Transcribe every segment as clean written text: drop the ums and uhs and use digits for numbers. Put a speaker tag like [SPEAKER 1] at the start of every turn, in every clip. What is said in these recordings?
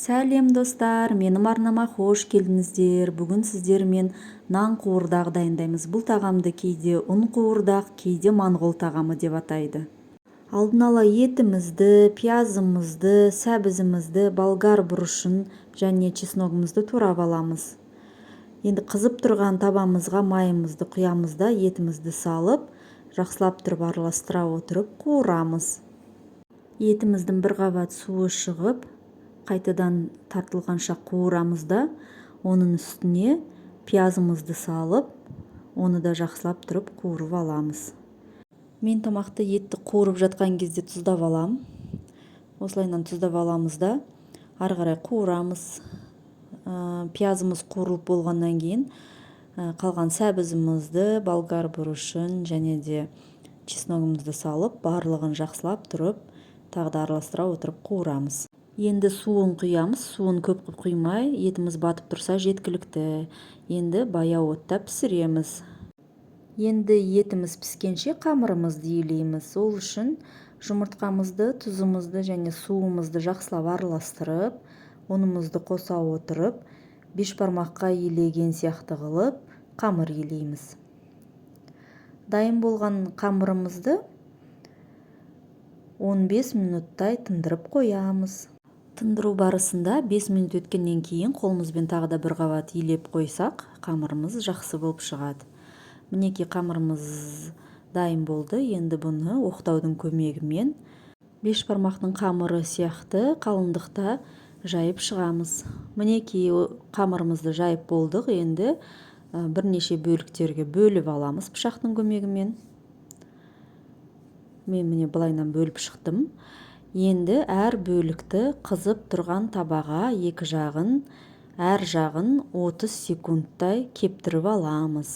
[SPEAKER 1] Сәлем, достар! Менің арнама қош келдіңіздер! Бүгін сіздермен нан қуырдақ дайындаймыз. Бұл тағамды кейде ұн қуырдақ, кейде моңғол тағамы деп атайды. Алдын ала етімізді, пиязымызды, сәбізімізді, болгар бұрышын және чесногымызды турап аламыз. Енді қызып тұрған табамызға майымызды құямыз да, етімізді салып, жақсылап тұрып араластыра отырып қуырамыз. Етіміздің бір қабат суы шығып, қайтадан тартылғанша қуырамыз да, оның үстіне пиязымызды салып, оны да жақсылап тұрып қуырып аламыз. Мен тамақты етті қуырып жатқан кезде тұздап алам. Осылайынан тұздап аламыз да, ары қарай қуырамыз. Пиязымыз қуырылып болғаннан кейін қалған сәбізімізді, болгар бұрышын және де чесногымызды салып, барлығын жақсылап тұрып тағы да араластыра отырып қуырамыз. Енді суын құямыз. Суын көп қылып құймай, етіміз батып тұрса, жеткілікті. Енді баяу отта пісіреміз. Енді етіміз піскенше қамырымызды илейміз. Ол үшін жұмыртқамызды, тұзымызды және суымызды жақсылап араластырып, ұнымызды қоса отырып, бешбармаққа илеген сияқты қылып қамыр илейміз. Дайын болған қамырымызды 15 минуттай тындырып қоямыз. Тындыру барысында 5 минут өткеннен кейін қолымызбен тағы да бір қабат илеп қойсақ, қамырымыз жақсы болып шығады. Мінекей, қамырымыз дайын болды. Енді бұны оқтаудың көмегімен бешбармақтың қамыры сияқты қалыңдықта жайып шығамыз. Мінекей, қамырымызды жайып болдық. Енді бірнеше бөліктерге бөліп аламыз пышақтың көмегімен. Мен, міне, былайынан бөліп шықтым. Енді әр бөлікті қызып тұрған табаға екі жағын, әр жағын 30 секундтай кептіріп аламыз.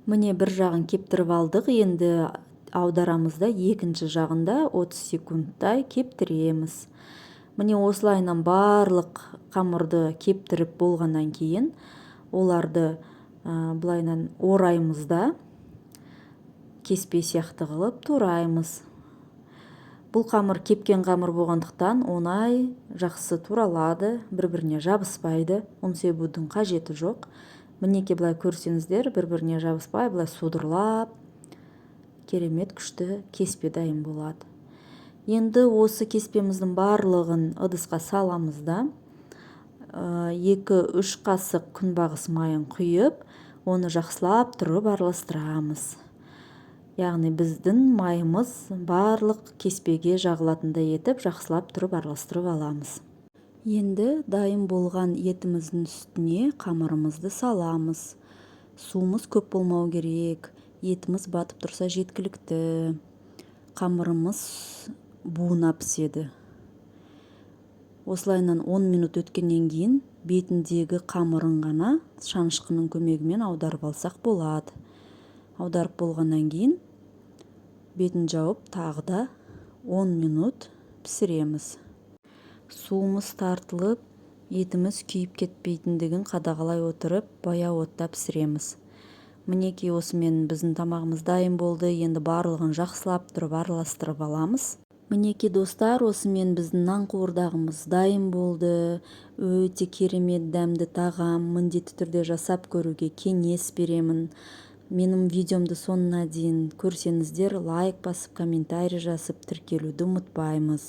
[SPEAKER 1] Міне, бір жағын кептіріп алдық. Енді аударамыз да, екінші жағында 30 секундтай кептіреміз. Міне, осылайынан барлық қамырды кептіріп болғаннан кейін оларды былайынан ораймыз да, кеспе сияқты қылып тураймыз. Бұл қамыр кепкен қамыр болғандықтан, оңай, жақсы туралады, бір біріне жабыспайды, ұн себудің қажеті жоқ. Мінекей, былай көрсеңіздер, бір біріне жабыспай, былай судырлап, керемет күшті кеспе дайын болады. Енді осы кеспеміздің барлығын ыдысқа саламыз да, 2-3 қасық күнбағыс майын құйып, оны жақсылап тұрып араластырамыз. Яғни біздің майымыз барлық кеспеге жағылатындай етіп, жақсылап тұрып араластырып аламыз. Енді дайын болған етіміздің үстіне қамырымызды саламыз. Суымыз көп болмау керек, етіміз батып тұрса, жеткілікті. Қамырымыз буына піседі. Осылайынан 10 минут өткеннен кейін бетіндегі қамырын ғана шанышқының көмегімен аударып алсақ болады. Аударып болғаннан кейін бетін жауып, тағы да 10 минут пісіреміз. Суымыз тартылып, етіміз күйіп кетпейтіндігін қадағалай отырып, баяу отта пісіреміз. Мінекей, осымен біздің тамағымыз дайын болды. Енді барлығын жақсылап тұрып араластырып аламыз. Мінекей, достар, осымен біздің нан қуырдағымыз дайын болды. Өте керемет дәмді тағам, міндетті түрде жасап көруге кеңес беремін. Менің видеомды соңына дейін көрсеңіздер, лайк басып, комментарий жазып, тіркелуді ұмытпаймыз.